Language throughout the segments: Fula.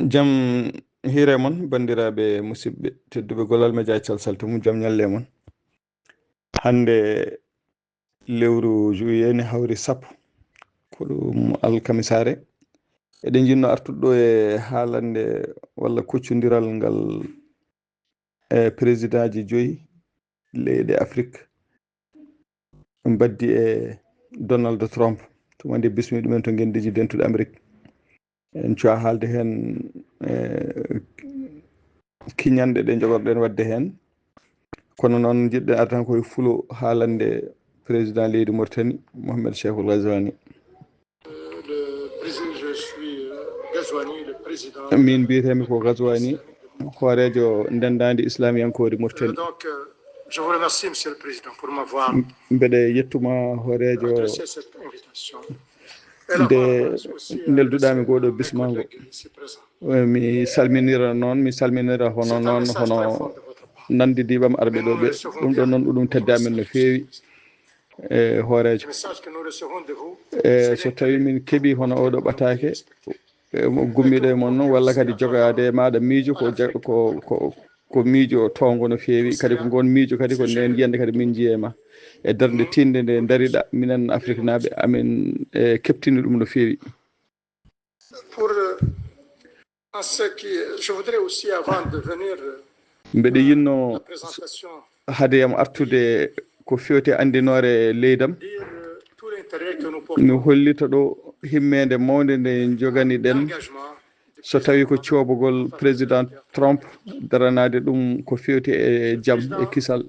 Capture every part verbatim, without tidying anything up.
Jam hiire mon, banndiraaɓe musidɓe tedduɓe, Gollal Media Calsal to mum, jam ñalle mon. Hannde lewru juillet ne hawri sappo, ko ɗum alkamisaare. Eɗen njiɗno artude ɗo e haalande walla kuccondiral ngal e présidentji joyi leyɗe Afrik mbaddi e Donald Trump. Tuma nde bismi ɗumen to ngenndiiji dentuɗi Amérique. En cuwa haalde heen, eh, kiñanɗe ɗe njogorɗen waɗde heen. Kono noon, njiɗɗen arde tan koye fulo haalande président leydi Mauritanie, Mohamed Cheikhul Ghazouani. Le président, je suis, euh, Ghazouani, le président. Min mbiyetee-mi ko Ghazouani, hooreejo ndenndaandi islamiyankoori Mauritanie. Euh, donc, euh, je vous remercie, Monsieur le Président, pour m'avoir M-, mbeɗe yettuma, hooreejo, adressé cette invitation. Nde nelduɗaa-mi ngoo ɗoo bismaango. Eh, mi salminira noon, mi salminira hono noon, hono nanndidiiɓe am arɓe ɗoo ɓe. Ɗum ɗoon noon, ko ɗum teddi amen no feewi, eh, hooreejo. Eh, so tawii min keɓii hono oo ɗoo ɓataake, eh, mo gummiiɗo e mon noon, walla kadi jogaade e maaɗa miijo ko ja-, ko, ko, ko miijo towngo no feewi, kadi ko ngoon miijo kadi ko ndeen yiyannde kadi min njiyi e ma. E darnde tiiɗnde nde ndariɗaa, minen Afriknaaɓe, amin, eh, keɓtini ɗum no feewi. Pour, euh, en ce qui, je voudrais aussi, avant de venir, euh, mbeɗe yiɗno, la présentation, hade yam artude ko fewti anndinoore leydam, dire, euh, tout l'intérêt que nous portons, mi hollita ɗo himmeende mawnde nde njogani-ɗen, l'engagement du so tawii ko président coobagol Trump, président Trump daranaade ɗum ko fewti e jam e kisal.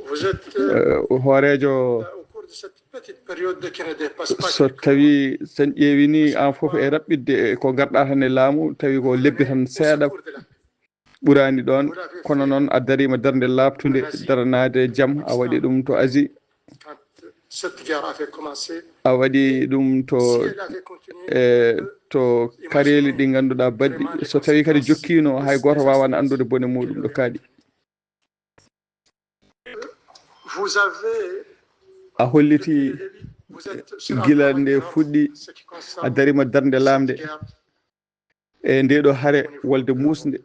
Vous êtes, euh, eh, hooreejo, au cours de cette petite période qui ne dépasse pas, so quelques mois, tawii sen ƴeewi ni aan fof e raɓɓiɗde e ko ngarɗaa tan e laamu, tawi ko lebbi tan seeɗa ɓuraani ɗoon, kono noon a dariima darnde laaɓtunde, daranaade jam, a waɗi ɗum to Asie. Quand cette guerre avait commencé, a waɗi ɗum to, si elle avait continué, eh, to kareeli ɗi ngannduɗaa baɗɗi. So tawii kadi jokkiino, hay gooto waawaano anndude bone muuɗum ɗo kaaɗi. Vous avez, a holliti depuis le début, vous êtes sur la gila voie nde fuɗɗi, ce qui concerne a dariima darnde cette laamde guerre. E ndee ɗoo hare wolde muusnde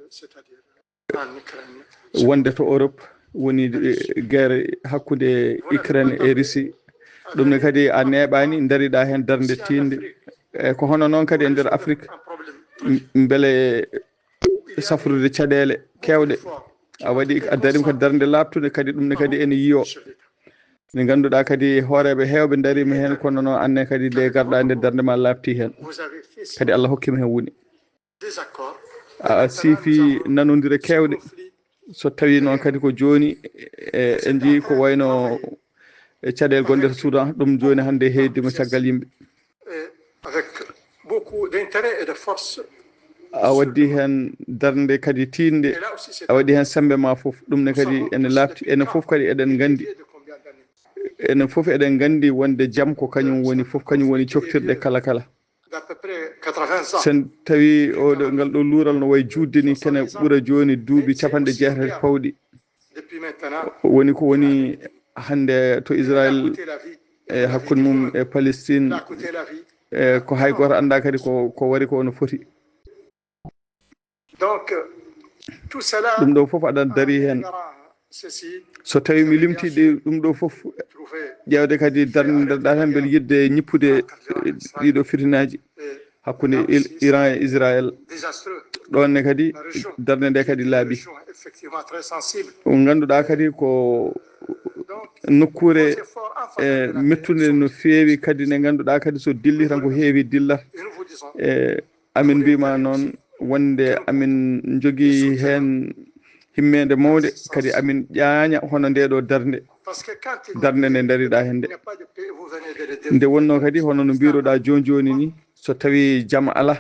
wonde to Europe, woni, eh, guerre hakkunde Ukraine e Russie. Ɗum ne kadi a neeɓaani, ndariɗaa heen darnde tiiɗnde. E ko hono noon kadi e nder Afrique, m-, mbele safrude caɗeele keewɗe. A waɗi, a dariima ko darnde laaɓtunde, kadi ɗum ne kadi ene yiyoo. Nde ngannduɗaa kadi hooreeɓe heewɓe ndariima heen, kono noon aan ne kadi nde ngarɗaa nde darnde ma laaɓti heen. Kadi Allah hokkiima heen woni. A siifi nanondire keewɗe. So tawii noon kadi ko jooni, e, en njiyii ko wayno e caɗeele gonɗe to Soudan, ɗum jooni hannde heeddiima caggal yimɓe. Avec beaucoup d'intérêt et de force. A waɗi heen darnde kadi tiiɗnde, a waɗi heen semmbe ma fof. Ɗum ne kadi ene laaɓti, enen fof kadi eɗen nganndi. Enen fof eɗen nganndi wonde jam ko kañum woni fof, kañum woni coftirɗe kala kala. Sen tawi oɗo, ngal ɗo luural no wayi juutde ni, kene ɓura jooni duuɓi capanɗe jeetati pawɗi. Woni ko woni hannde to Israël, e hakkunde mum e Palestine, e ko hay gooto anndaa kadi ko, ko wari ko no foti. Donc, tout cela, ɗum ɗo fof aɗa dari heen. So tawi mi limti ɗi, ɗum ɗo fof, ƴeewde kadi darnde nder ɗa tan, mbele yiɗde ñippude, eh, ɗiɗo fitinaaji hakkunde Il-, Iran e Israël. Ɗoon ne kadi, darnde nde kadi laaɓi. Ngannduɗaa kadi ko nokkuure, eh, mettunde no feewi, kadi nde ngannduɗaa kadi so dilli tan ko heewi dillat. Eh, amin mbiima noon wonde amin njogii heen himmeende mawnde, kadi amin ƴaaña hono nde ɗo darnde, darnde nde ndariɗaa heen nde. Nde wonnoo kadi hono no mbiruɗaa jooni jooni ni, so tawii jam alaa,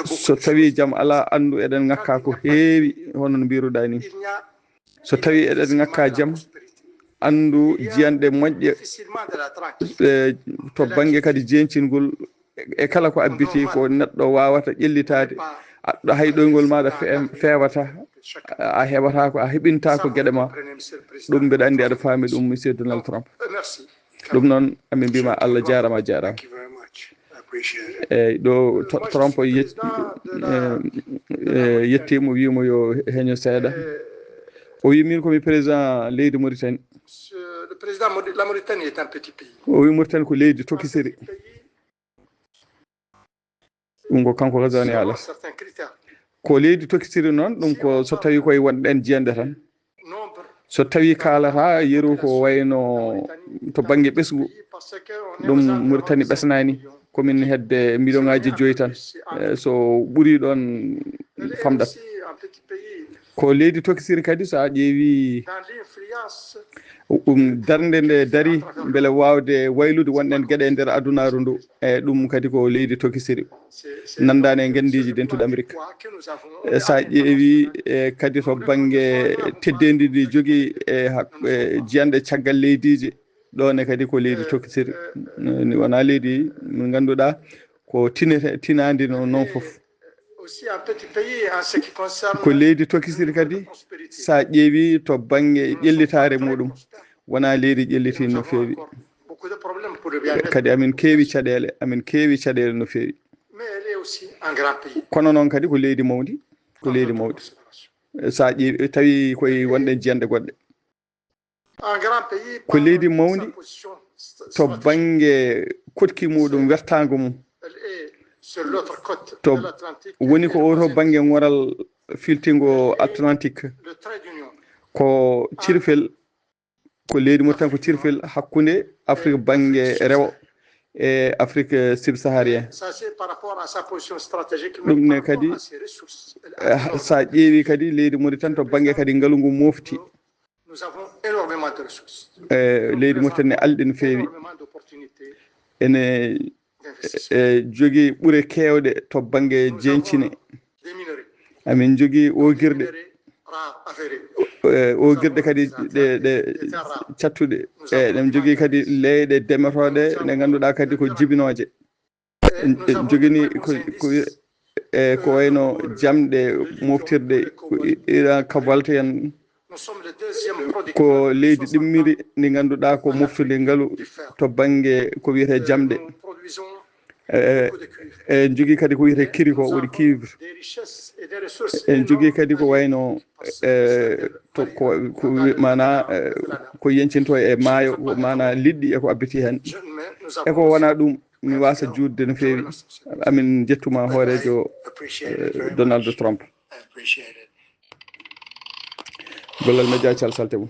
so tawii jam alaa, anndu eɗen ŋakkaa ko heewi hono no mbiruɗaa ni. So tawii eɗen ŋakkaa jam, anndu jiyanɗe moƴƴe, e, to bannge kadi jeencingol, e kala ko abbiti ko neɗɗo waawata ƴellitaade, a-, hayɗoygol maaɗa fe-, feewata, a heɓata ko, a heɓinta ko geɗe ma. Ɗum mbeɗa anndi aɗa faami ɗum, Monsieur Donald Trump. Ɗum noon, amin mbiima Allah jaaraama, a jaaraama. Eyyi, ɗo Trump yettiima, o wiimo yo heño seeɗa. O wi min komi président leydi Mauritanie. O wi Mauritanie ko leydi tokisiri. Ɗum ko kanko Ghazouani haalata. Ko leydi tokisiri noon, ɗum ko so tawi koye wonɗen jiyanɗe tan. So tawi kaalata yeru ko wayno to bannge ɓesngu, ɗum Mauritanie ɓesnaani. Komin hedde million ngaji joyi tan. So ɓuri ɗon famɗat. Ko leydi tokisiri kadi so a ƴeewi ɗum darnde nde dari mbele wawde waylude wonɗen geɗe e nder adunaaru ndu. E ɗum kadi ko leydi tokisiri. Nanndaani e ngenndiiji dentuɗi Amerik. E so a ƴeewi e kadi to bannge teddeendi ndi jogii e jiyanɗe caggal leydiiji, ɗo ne kadi ko leydi tokisiri. Ni wonaa leydi mo ngannduɗaa ko tinete tinaandi noon fof. Ko leydi tokisiri kadi so a ƴeewi to bannge ƴellitaare muɗum, wonaa leydi ƴellitiindi no feewi. Kadi amin keewi caɗeele, amin keewi caɗeele no feewi. Kono noon kadi ko leydi mawndi, ko leydi mawndi. So a ƴeewi tawi koye wonɗen jiyanɗe goɗɗe. Ko leydi mawndi to bannge koɗki muɗum, wertaango mum. To woni ko oto bannge ŋoral filtingo Atlantique. Ko cirfel, ko leydi Mauritanie ko cirfel hakkunde Afrique bannge rewo e Afrique subsaharien. Ɗum ne kadi so a ƴeewi kadi leydi Mauritanie to bannge kadi ngalu ngu mofti. E leydi Mauritanie ne alɗi no feewi. Ene e jogii ɓure keewɗe to bannge jencine. Amin njogii oogirɗe. E oogirɗe kadi ɗe ɗe cattuɗe. E ɗen njogii kadi leyɗe demetooɗe ɗe ngannduɗaa kadi ko jibinooje. En jogini ko e ko wayno jamɗe moftirɗe ko ira kabalte en. Ko leydi ɗimmiri ndi ngannduɗaa ko moftude ngalu to bannge ko wiyetee jamɗe. En njogii kadi ko wiyetee kiri ko woni cuivre. En njogii kadi ko wayno to ko maanaa ko yeñcintoo e maayo, maanaa liɗɗi e ko abbiti heen. E ko wonaa ɗum mi waasa juutde no feewi. Amin njettuma hooreejo Donald Trump. Gollal majja, calsalte mum.